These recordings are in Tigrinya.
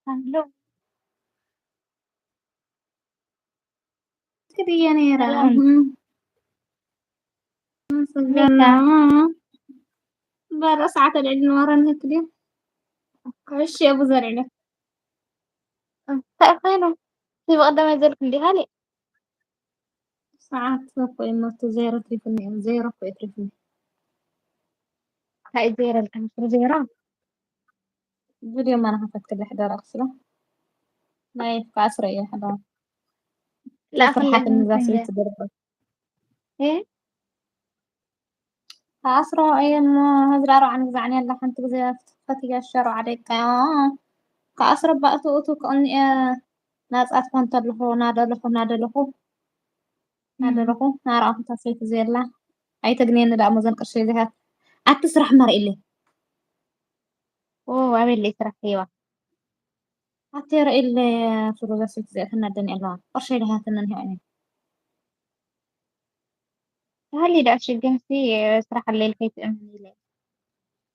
ኣሎ። ክድየ ነይራ ሰላም። እም። ሜታ። ኣመሰግና። በረ ሰዓት ኣልዕሊ ንወረ ንህክድዮ። ክዕሽ የቡ ዘርዕለ። እንታይ ኮይኑ? እዚ ብቐደም ኣይዘልኩ እንዲ ሃሊ። ሰዓት እኮ ይመቱ ዜሮ ትሪፍኒ እዮም። ዜሮ እኮ ይትሪፍኒ። እንታይ እዩ ዜሮ ኢልካ? ስር ዜሮ? ቪድዮ ማናኸፈት ክልሕ ደረቕ ስለ። ናይ ፍቃ ስረ እየ ሕዳ። ላእኽለይ ፍርሓት ንዛ ዘምሰኛ። ሰይቲ ደርበ። እ? ተኣስሮ እየ እሞ ህዝቢ ኣርባዕን ግዛዕን ያላ ሓንቲ ግዜ ፈትያ ሸሮ ዓደቃ። ከኣስሮ ባእቱ እቱ ከእኒኤ ናጻት ኮን ተለኹ ናደለኹ ናደለኹ ናደለኹ ናርኣኹ እታ ሰይቲ ዘየላ ኣይተግንየኒ ደኣ እሞ ዘን ቅርሸይ ዝሃት ኣቲ ስራሕ መርኢለይ ኦ፣ ኣበለይ ስራሕ ሂዋ። ኣቲ ርኢለ ፍሩዛ ሰይቲ እዚኣ ትናደኒ ኣለዋ ቅርሸይ ድሃትነን ሂዋ እየ ሃሊ ደኣ ሽግንሲ ስራሕ ኣለል ከይትእምን ኢለ።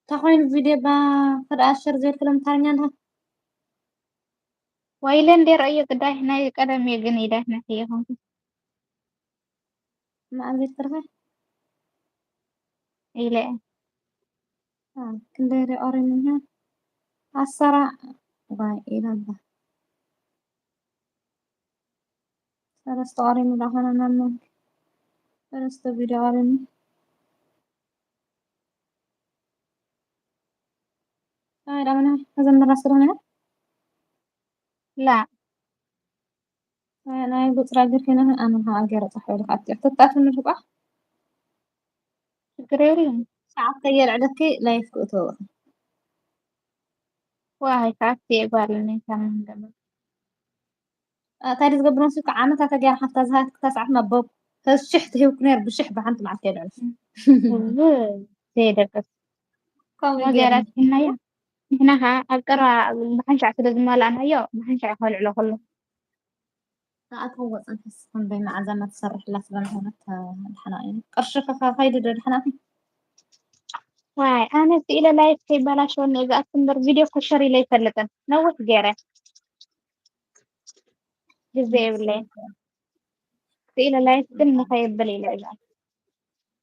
እንታይ ኮይኑ ቪድዮ ባ ከደኣ ሸር ዘይልክሎም ታርኛ እንዳ ወይለ እንደ ረእዮ ግዳይ ናይ ቀደም እየ ግን ኢለ ናይ ይኹን መኣዘይ ትርኸ ኢለ። ክንደይ ኦሬምኛ ኣሰራ ዋይ ኢላባ ሰለስተ ኦሬም ዳኸነ ናምን ሰለስተ ቪድዮ ኦሬም ኣይ ዳመና ከዘምራ ስለሆነ ላ ናይ ጉፅራ ግርፌና ኣነ ሃገረ ፀሓይ ልካ ኣትያ ተጣፍን ልቋ ችግር የብሉን። ሰዓት ከየልዕለኪ ላይፍ ክእተወ ዋይ ሰዓት የጓል ነይታ ምን ገበር እንታይ ዝገብር መስልካ ዓመታት ኣገይራ ሓፍታ ዝሃትክታ ሰዓት መበብ ህዝሽሕ ትሂብኩ ነይር ብሽሕ ብሓንቲ መዓልቲ የልዕል ዘይደቅስ ከምኡ ወገራ ገይሩ ስናያ ንሕና ከዓ ኣብ ቀረባ ብሓንሻዕ ስለ ዝመላእናዮ ብሓንሻዕ ከልዕሎ ከሎ ንኣተዎ ጸንሐስ ክንደይ መዓዛና ትሰርሕላ ስለ ዝኾነት ድሓና እዩ ቅርሺ ከይዱ ዶ ድሓና ዋይ ኣነ ስኢለ ላይፍ ከይበላሸወኒ እየ ዝኣቱ እምበር ቪድዮ ኮሸር ኢለ ይፈልጥን ነዊሕ ገይረ ግዜ የብለይን ስኢለ ላይፍ ግን ንኸየብል ኢለ እየ ዝኣቱ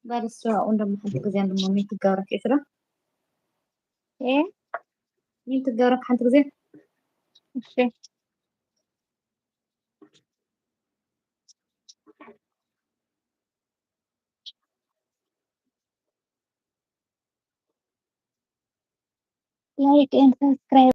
ባልስ ሽራኡ እንደሞ ሓንቲ ግዜ እንደሞ ሚት ትገብረክ እዩ ስለ እ ሚት ትገብረክ ሓንቲ ግዜ እሺ like and subscribe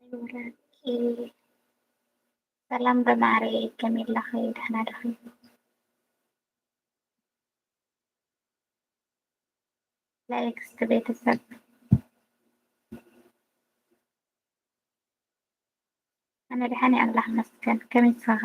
ይብረኪ። ሰላም ዶ ማዕረይ፣ ከመይ ኣለኺ? ደህና ዲኺ? ላይክ እስቲ ቤተሰብ። ኣነ ደሓን እየ ኣምላኽ ይመስገን። ከመይ ንስኻ?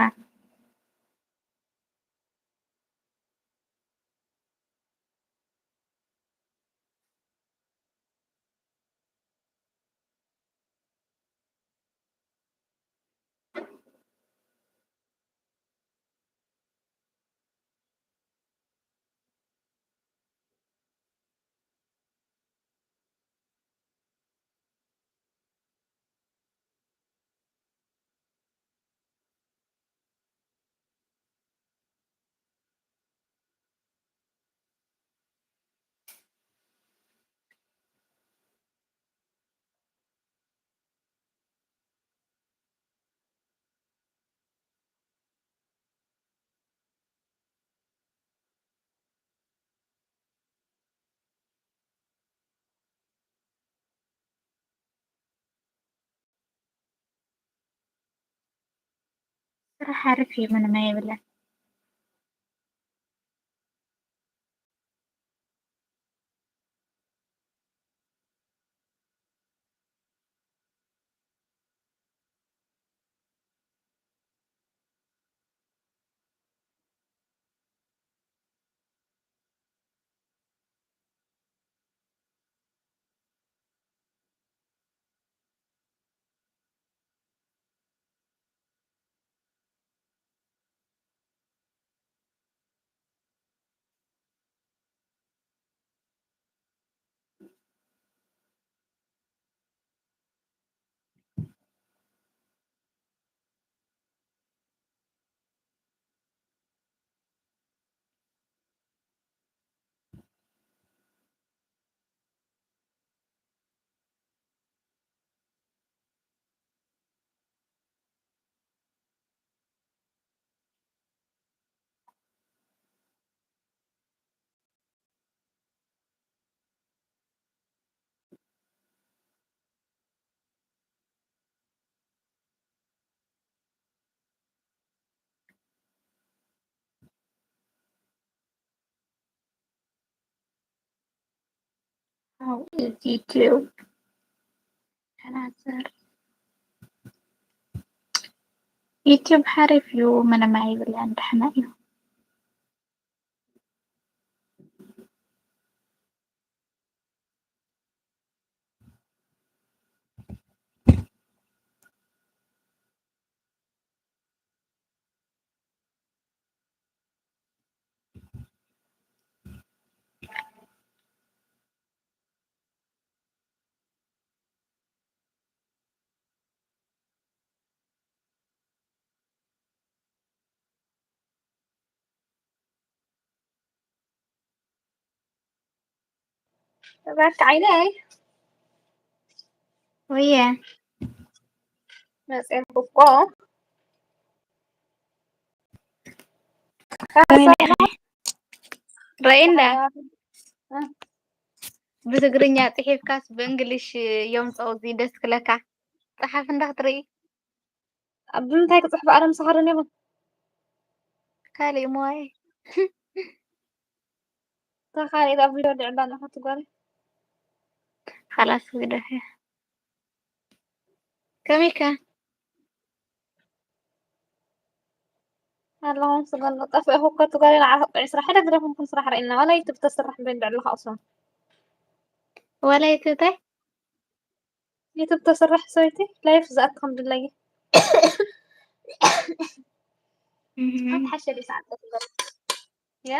ስራሕ ሓሪፍ እዩ፣ ምንም ኣይብለን። How is YouTube? Another YouTube ሓሪፍ እዩ፣ ምንም ኣይብልን፣ ደሕና እዩ። እባክህ ዓይነይ። ወየ። መፅኤ እኮ። ርእይ እንዳ። እ። ብትግርኛ ፅሒፍካስ ብእንግሊሽ እዮም ፀውዚ ደስ ክለካ። ፀሓፍ እንዳ ክትርኢ። ኣብ ብምንታይ ክፅሕፍ ኣረ ምሳኻ ዶ ነይሩ? ካሊእ ሞባይል። እታ ካሊእ ኣብ ቪድዮ ድዕላ ኣለኻ ትጓሪ። ኻላስ ግደፍያ። ከመይ ከ? ኣለኹም ስገን ጠፍእኹ እኮ ትጓሪ ንዓኻ ጥዑይ ስራሕ። ሓደ ግደፍኩም ስራሕ ርኢና። ዋላ ዩቱብ ተስርሕ እምበይ እንድዕልኻ እሶም። ዋላ ዩቱብ እንታይ? ዩቱብ ተስርሕ ሰበይቲ ላይፍ ዝኣትኹም ድለይ። እህ። ሓሸ ሰዓት ትበል። ያ?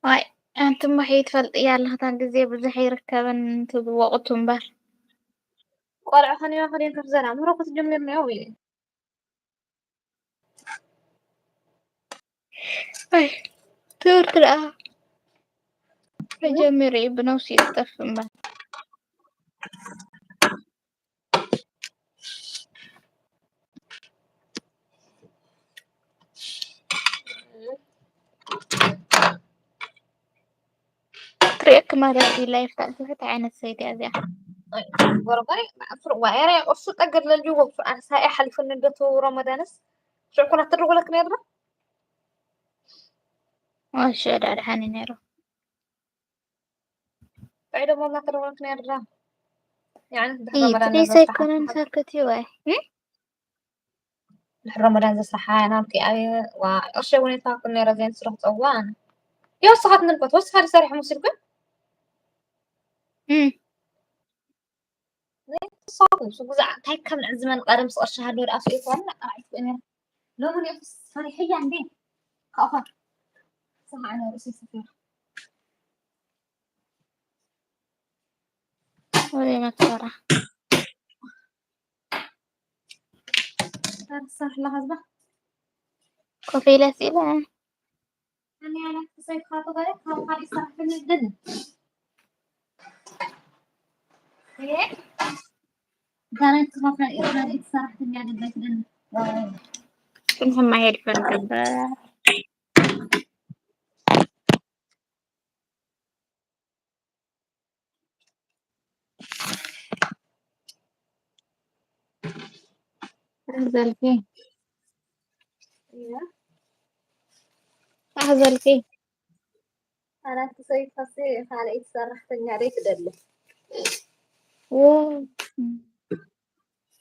ዋይ፣ ኣንቲ እሞ ከይትፈልጥያ ኣለኽታ ግዜ ብዙሕ ይርከብን ትብሉ ወቕቱ እምበር። ቆልዑ ኸንዮ ኸድዮም ከፍ ዘና። ምሮ ክትጅምር ነዮ ወይ? ኣይ፣ ትምህርቲ ደኣ ተጀሚሩ እዩ ብነብሱ ይጠፍእ እምበር። ትርእየኪ ማለት እዩ ላይፍ ታእቲ እንታይ ዓይነት ሰይቲ እያ እዚኣ? ጎረጎሪ ፍርዋ ኤረ ቁሱ ጠገድ ለልጅዎ ፍርኣን ሳይ ሓሊፉ ንደቱ ረመዳንስ ሽዑ ኩና ትድርጉለክ ነርና እሺ ዳድሓኒ ነይሩ። ባይ ደሞ እናተደወልክ ነርና። ያኒ ኢትሪስ ኣይኮነን ሳክት ይዋይ ድሕሪ ረመዳን ዘስርሓ ናብቲ ኣብ ዋ ቅርሺ እውን የትፋቅን ነረ ዘን ስራሕ ፀዋን። የወስኻት ንልኮት ወስኻ ዝሰርሕ ሙስልኩን ዘይተሳቱ ብዛዕ እንታይ ከም ንዕዝመን ቀደም ስቕርሺ ሃለወ ደኣ ስኢኳን ኣራዒት ነረ። ሎሚ ንእስ ፈሪሕያ እንዴ? ካኦኻ ሰማዕና ርእሲ ሰፊራ ወይ መከራ። ታርሳሕ ለኸዝባ ኮፍ ኢለ ስኢለ እኔ ያላት ሰይፋቱ ጋር ካውካሪ ሰራተኛ ይደል ይሄ ጋር ተፋፋ ኢራን ሰራተኛ ይደል ክንህማ ሄድፈን ነበር። ኣሕዘልኪ ኣሕዘልኪ ኣራት ሰይፋሲ ካልኣይቲ ሰራሕተኛ ደይ ትደሊ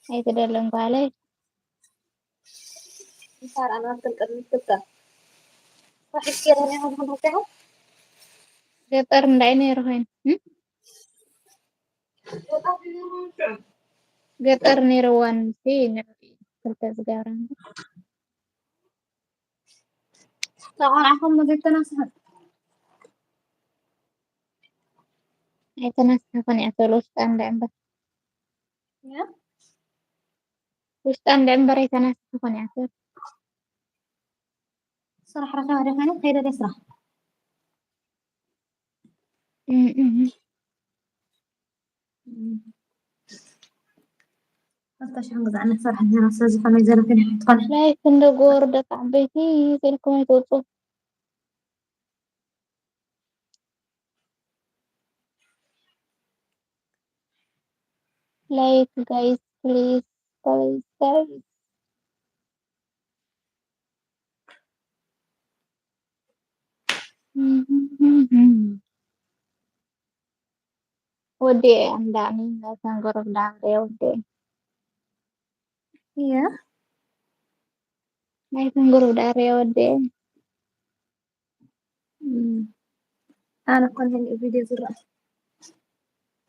ኣይትደልን ጓለይ ምሳር ኣናብትን ቅድሚ ክልተ ራሒት ገይረን ኢኻ ዝኽንረኪኹ ገጠር እንዳይ ነይሩ ኮይኑ ገጠር ነይርዋን ሲ ክልተ ዝገብረን ተቆራዕኹም ዘይተናስሐት ኣይተናስሐ ኮን እያ ተሎ ውሽጣ እንዳ እምበር ውሽጣ እንዳ እምበር ኣይተናስሐ ኮን እያ ተሎ ስራሕ ረኸባ ደኾነ ከይደ ደ ስራሕ ክልተ ሽሕን ግዛዕ እናሰርሐት ነይራ ስለዝኾነ ዘለፈን ትኾነ ላይክ እንደ ጎር ደቂ ዓበይቲ ስልኩም ኣይትወፁ like guys please guys guys ወዲ እንዳኒ ናይተን ጉሩብ ዳዕረ ወዲ እየ ናይተን ጉሩብ ዳዕረ ወዲ ኣነ እኮ ንህን ቪድዮ ዝረአ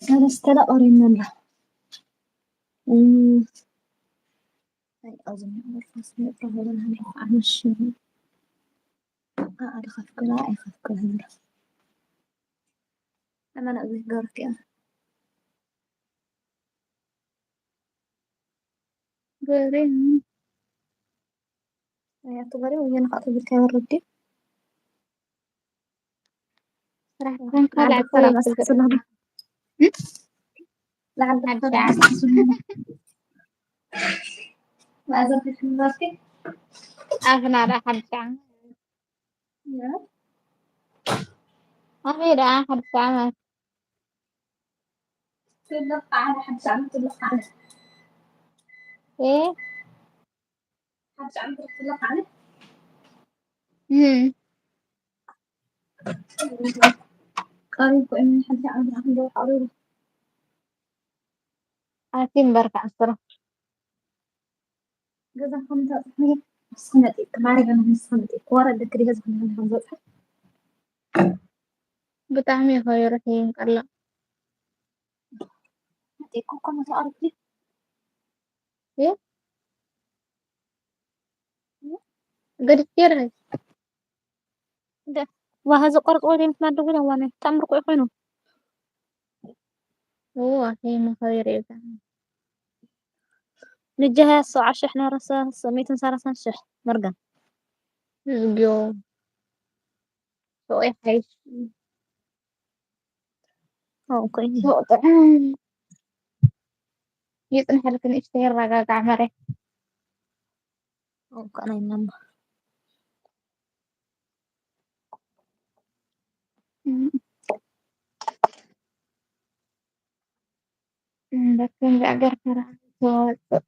ሰለስተ ለቆሪና ኣላ ኣብዚ ንዕወርፋስ ንጥረሆለን ሃኒኹ ኣመሽሩ ኣኣደ ከፍክላ ኣይከፍክላ ዝብላ ኣመና እዚ ገርክ እያ ገሪም ኣያቱ ገሪም እየ ንኻእ ተብልካ ይወርድ ድዩ ስራሕ ኮንካ ላዕኮ ኣፍና ዳ ሓድሽ ዓመት ኣበይ ደኣ ሓድሽ ዓመት ትልቕ ዓለ ሓድሽ ዓመት ትልቕ ዓለ እ ሓድሽ ዓመት ትልቕ ዓለ እም ቀሪብ ኮይኑ ሓድሽ ዓመት ንዓኹም ዶ ቀሪቡ ኣቲ እምበር ክዓስሮ ገዛኹም ተፅሕኒ ንስኺ መፂእኪ ማርያም ንስኺ መፂእኪ ወረደኪ ድየ ዝኾነ ንኹም ዘፅሕፍ ብጣዕሚ ይኸይሩ ሕይን ቀላ መፂእኪ እኮ መተኣርኪ እ ገድፍ ገይረ ዋሃ ዝቆርጥ ወደ ምትናደጉ ለዋነ ተምርቁ ይኾይኑ ወ ይመኸይሩ ይዛ ንጀሃ ሰብዓ ሽሕ ነረሰ ሚእትን ሰላሳን ሽሕ መርገም ዝግዮ ሰብኣይ ሓይሽ ኦኬ ሱቕ ጥዑም ይጽንሐልኪ ንእሽተይ ይረጋጋዕ መሬት ኦኬ ናይ ማማ እምበር ከምዚ ኣገርካ ደኣ ትወጽእ።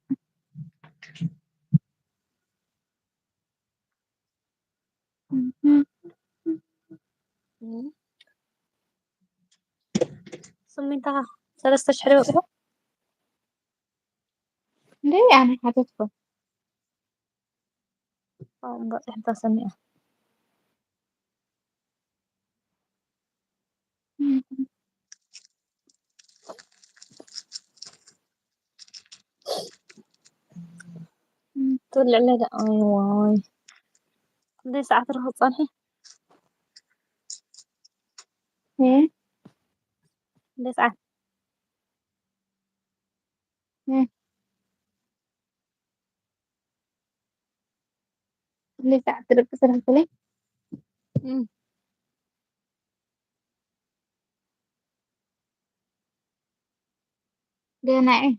ስሚንታ ሰለስተ ሽሕ ዶ ይወጽእ? እንዴ ኣነ ሓተትኩ። ኣዎ፣ እምበር ጽሕፍታ ሰሚዐ። ትውልዕለ ደኣ፣ ኣይ ዋይ። ክንደይ ሰዓት ረኺ ትጸንሒ? እ? ክንደይ ሰዓት? እ። ክንደይ ሰዓት ትደቅሲ ረኺ ትብለይ? እም። ገና እየ።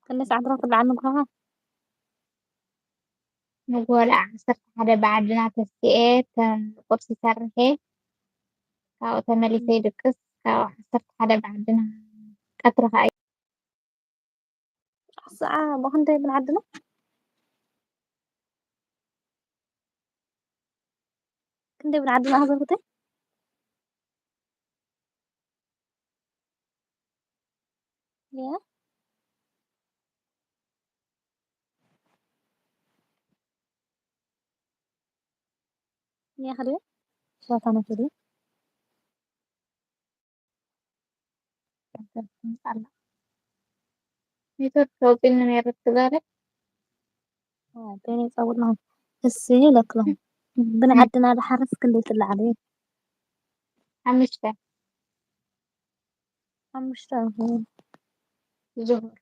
ክንደይ ሰዓት ረኺ ትለዓል ንግሆኻ? ንግሆ ለዓ ዓሰርተ ሓደ ብዓድና ተሲኤ፣ ተ-፣ ቁርሲ ሰርሔ፣ ካብኡ ተመሊሰ እም። ይድቅስ፣ ካብኡ ዓሰርተ ሓደ ብዓድና ቀትሪ ኸኣ። ሰዓ ብኽንደይ ብን ዓድና? ክንደይ ብን ዓድና ኣኽበርኩተይ? ያ? ያ ኸድዮ? ሸታ ነፈድዮ? ኔትወርክ ከውፅኒ ነይሩ ትዛረብ። ኣይ፣ በይነይ ፀውር ነው። እስ ይለክሎም። ብን ዓድና ድሓርስ ክንደይ ትለዓል እዩ? ሓሙሽተ። ሓሙሽተ። እህ። ዙሁር።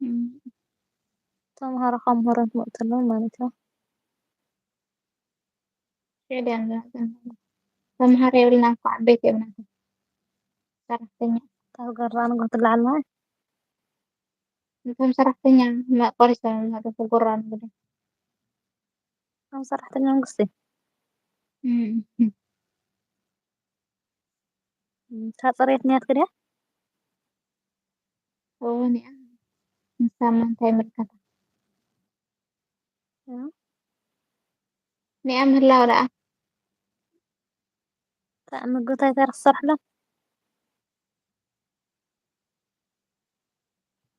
እም። ተምሃሮ ካብ ምሁራን ትመጡ ኣለዉ ማለት እዩ። ሽዕድ እያ ንብላ ዘለና። ተምሃሮ የብልናን እኮ፣ ዓበይቲ እዮም ናቶም። ሰራሕተኛ። ካብ ገራ ንጎ ትለዓል ማለት? እቶም ሰራሕተኛ መ-፣ ቆሪሶም እዮም ዝመጡ፣ ጎራ ንጉደ። እቶም ሰራሕተኛ መንግስቲ? እም። እም፣ እታ ጽሬት ናትኪ ድያ? እወ፣ ኒኣ። ንሳማ እንታይ ይምልከታ? እም። ኒኣ ምህላው ደኣ። እታ ምግብታት እንታይ ክትሰርሕላ?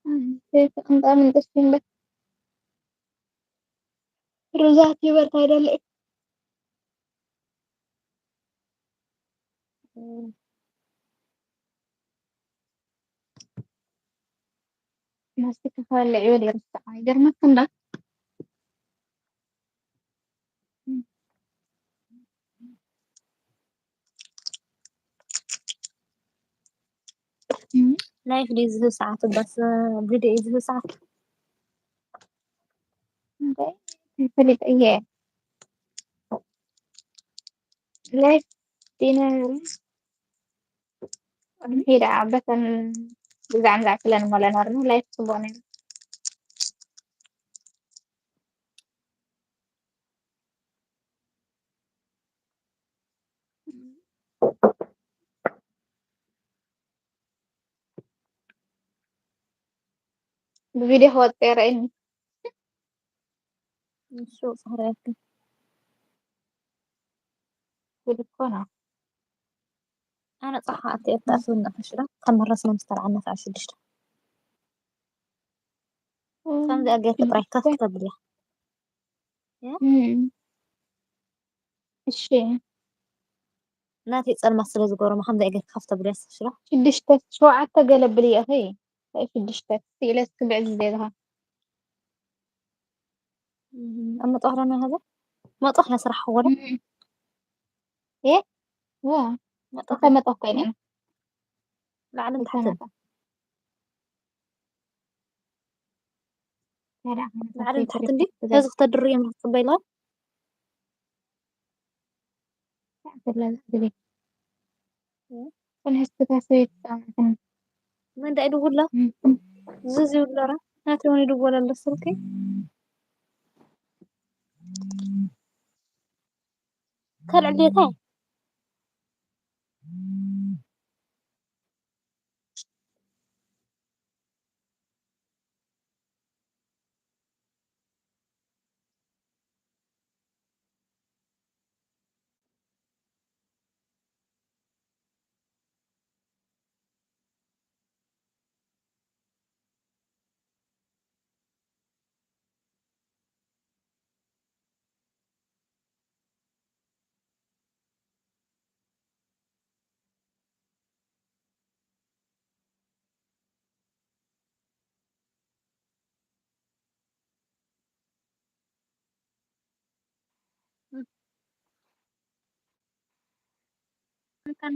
እም፣ ከይተቐምጣ ምንጥሽ እምበር። ሩዛት ይበልታ ኣይደለ። እም። ማስቲካ ክበልዕ ይብል ይርስዓ። ይገርመካ እንዳ። ላይፍ ድዩ ዝህብ ሰዓት? እባስ ቪድዮ እዩ ዝህብ ሰዓት? እንዴ፣ ይፈልጥ እየ። ላይፍ ዲነ ቅድሚ ሄዳ በተን ብዛዕባ ክለን ሞለ ነርና ላይፍ ጽቡቕ ነይሩ። ብቪድዮ ክወጽእ የርእየኒ። ንሱ ጻህርያቱ። ጉድ እኮ ነው። ኣነ ጻሓ ኣትየ እም። ኣትኣትውና ፈሽላ፣ ካብ መረስና ምስ ተልዓልና ሰዓት ሽዱሽተ። እም፣ ከምዚኣ ጌርኪ ጥራይ ሽዱሽተ። ከፍ ተብልያ። እ? እም። እሺ። ናተይ ጸልማት ስለ ዝገብሮ፣ ከምዚኣ ጌርኪ ከፍ ተብልያ ፈሽላ። ሽዱሽተ፣ ሸውዓተ ገለብልዮ፣ እኺ። ሽዱሽተ፣ ስኢለ እስኪ ብዕዚ ዘይብኻ። እም፣ ኣብ መጥባኽ ዶ እናሃዘ? መጥባኽ ናይ ስራሕ ወላ? እም። እ? ዋ፣ መጥባኽ እንታይ መጥባኽ ኮይነ? ላዕልን እንታይ ታሕትን። መጥባኽ? ላዕልን ታሕትን ድዩ? ሕዚ ክተድርዮም ክትጽበይ ኣለዋ? ሰዓት ኣላ ዝብል። እ? ጽንሕቲ እታ ሰበይቲ ጻውዕትን። መን ደኣ ይድውላ? እም። ዝዝ ይብለራ? ናተይ እውን ይድወል ኣሎ ስልኪ። ካልዕ ቤታይ? ከን